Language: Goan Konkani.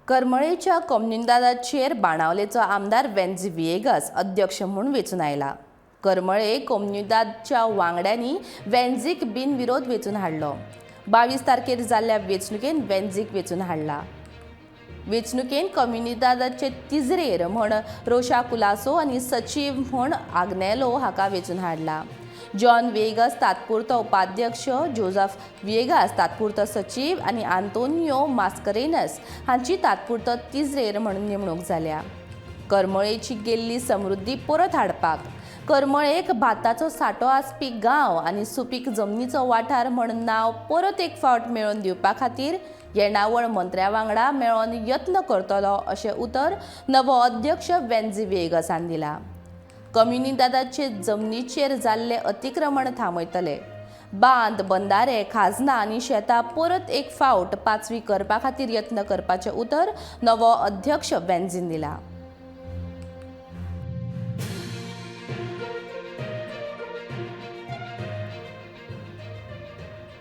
करमळेच्या कोमुनिदादाचेर बाणावलेचो आमदार वेन्झी व्हिएगस अध्यक्ष म्हूण वेंचून आयला. करमळे कोमुनिदादच्या वांगड्यांनी वेन्झीक बिनविरोध वेंचून हाडलो. 22 तारखेर जाल्ल्या वेंचणुकेन वेन्झीक वेंचून हाडला. वेंचणुकेन कोमुनिदादाचे तिजरेर म्हण रोशा कुलासो आनी सचीव म्हूण आग्नेलो हाका वेंचून हाडला. जॉन व्हिएगस तात्पुरतो उपाध्यक्ष, जोजफ व्हिएगास तात्पुरतो सचीव आनी आंतोनियो मास्करेनस हांची तात्पुरतो तिजरेर म्हणून नेमणूक जाल्या. करमळेची गेल्ली समृद्धी परत हाडपाक, करमळेक भाताचो सांठो आसपी गांव आनी सुपीक जमनीचो वाठार म्हण नांव परत एक फावट मेळोवन दिवपा खातीर येणावळ मंत्र्या वांगडा मेळोन यत्न करतलो, अशें उतर नवो अध्यक्ष वेन्झी व्हिएगसान दिला. कम्युनिदादाचे जमनीचेर जाल्ले अतिक्रमण थांबयतले. बांद, बंदारे, खाजनां आनी शेतां परत एक फावट पाचवी करपा खातीर यत्न करपाचें उतर नवो अध्यक्ष वेन्झीन दिला.